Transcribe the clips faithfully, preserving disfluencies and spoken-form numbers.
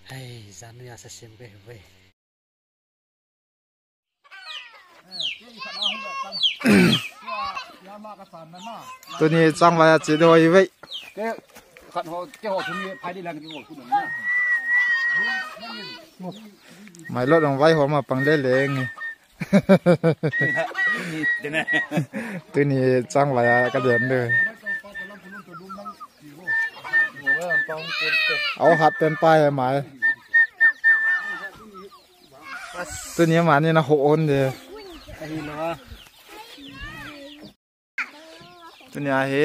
Hei, janu ya sa sim ve ve. Tuni changvai a che ding ahi ve. Mai lot dong vai ho ma pang le leng. Tuni changvai a ka den de. Au hat pen pa he mai. Tuni mani na ho on de. Tuni a hi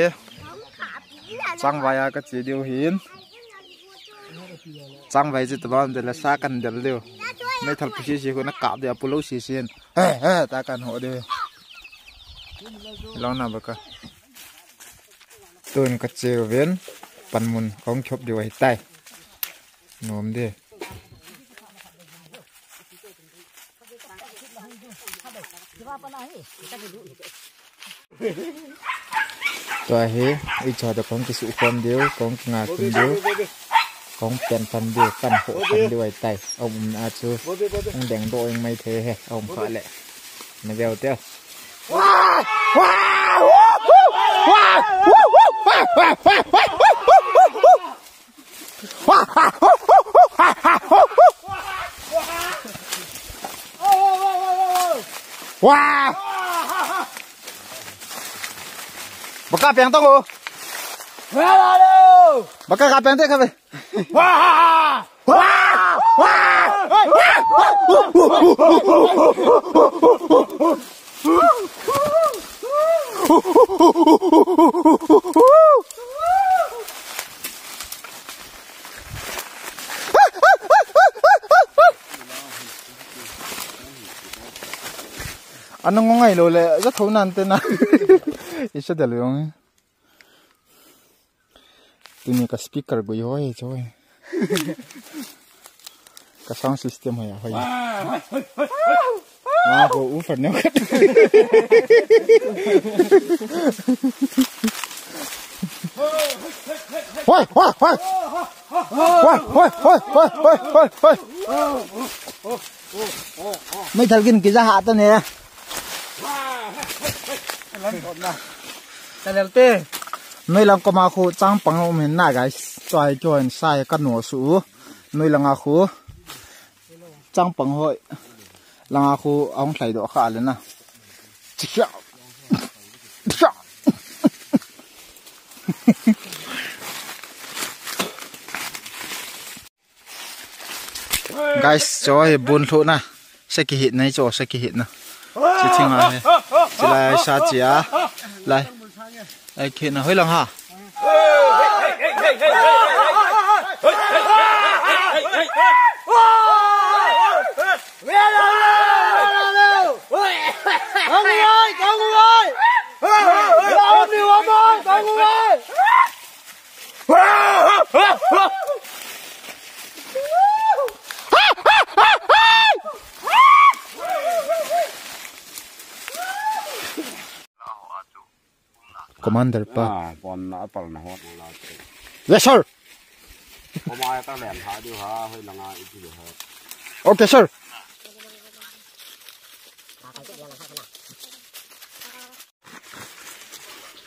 changvai a ka che diu hin. Changvai che tabang de la sa kan del diu. Meithal pi si si ko na kap de apulo si si hin. He he ta kan ho diu. Long na ba ka. Tun ka che ven panmun kong chop diu ahi tai. Nom de. Tua hi, i cha da kong kisu khom diu, kong kinga khom diu, kong pen pan diu, kan ho pan diu ahi tai. Om um na chu, kong deng do ing mai the he, om kha le. Na veu teo. Wah! Baka piang tong o. Baka ka piang te ka be. Wah! Wah! Wah! Anung ngai lo le, ja tho nan te na. Isa dal yong. Tuni ka speaker gui hoi, choi. Ka sound system hoi, hoi. Ah, ho, u fan ne. Hoi, hoi, hoi. Hoi, hoi, hoi. Meithal gin kija ha ta ne. Talel te. Noi lang koma khu changpang um hin na, guys. Choi choi sai ka no su. Noi lang a khu. Changpang hoi. Lang a khu ahung thlai do kha le na. Chia. Chia. Guys, cho hi bun thlu na. Saki hit na, cho saki hit na. Chi thing a hi. Chi lai sa chi a. Lai. Ai khi na hoi lang ha. Commander pa. Ah, pon na, pal na hot na la. Yes, sir. Koma ya ka len ha diu ha, hoi langa iti diu ha. Okay, sir.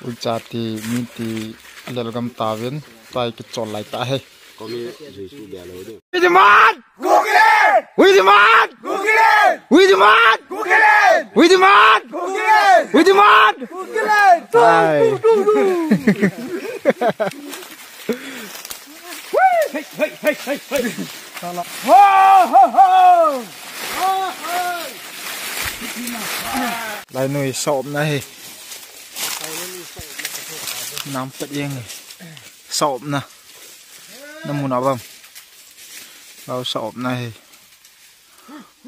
Ui chati, miti, lelgam tavin, tai kichol lai ta he. Komi Jesu bia lo de. Widiman! Gugile! Widiman! Gugile! Widiman! Gugile! Widiman! Gugile! Widiman! Gugile! Hai. Hey, hey, hey, hey, hey. Ho, ho, ho! Lai nui sop na he. Nam pet yeng. Sop na. Na mun a bam. Lau sop na he.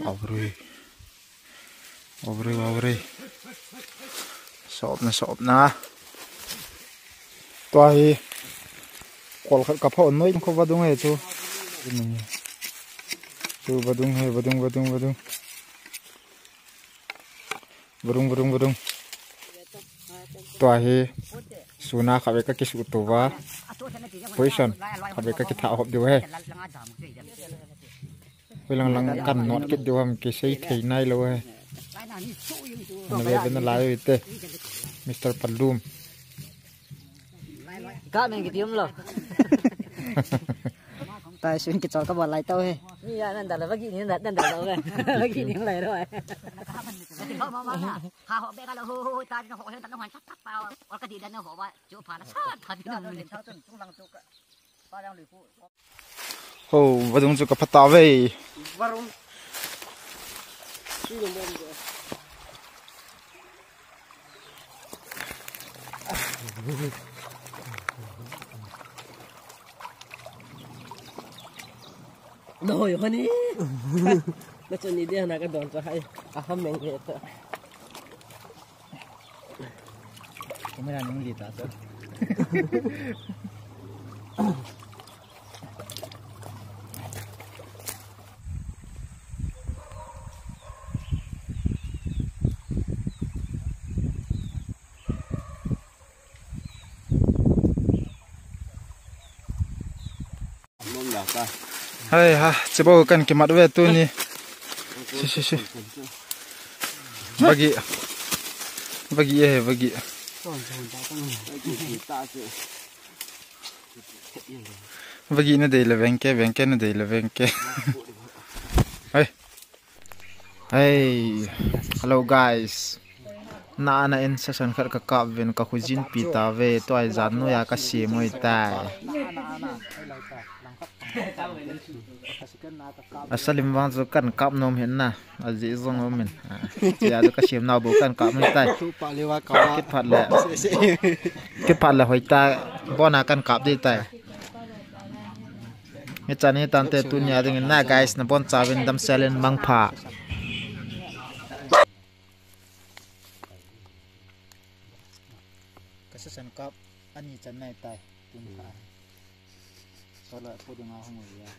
Aw, rui. Aw, rui, aw, rui. Sop na, sop na. Tua hi. Kol khat ka pho noi ko vadung he chu. Chu vadung he, vadung, vadung, vadung. Vadung, vadung, vadung. Tua hi. Suna kha ve ka kisu to va. Position. Khatvei ka kitha hop diu ahi. Hoilang lang kan not kit diu ham kisei thei nailou ahi. Ana ve ve nalai u hite. Mister Palum. Ka meng kiti umlou. Tai sun kichol kabol lai tau ahi. Mi ya nan da la bagi ni nan da la ve. Bagi ni lai ro. Ha ho be ka la ho ho ta ho ta ho ta pa. Or ka di da na ho ba. Chu pha la sa pha di na. Ho, vadung chu ka pha tave. Nahoi honi. Nachun ni de na kadon chu hai. Aham meng he ta. Camera nung li ta chu. Hai ha, chebo kan kimat ve tuni. Si, si, si. Bagi. Bagi eh, bagi. Bagi na dei le vengke, vengke na dei le vengke. Hai. Hey, hello guys. Na ana in session khat ka kap vin ka khujin pi ta ve, tua jan noiya ka sem oi tai. Asalim vang chu kan kap nom hin na, aji jong um in. Chia chu ka sem nau bou kan kap mai tai. Kit phat le. Kit phat le hoi ta, bona kan kap dei tai. Hichan hitante tunia dingin na guys, nabon chauvin damsel in mangpha. Ka session kap ani chan nai tai tun kha. Sala phu dinga hung ya.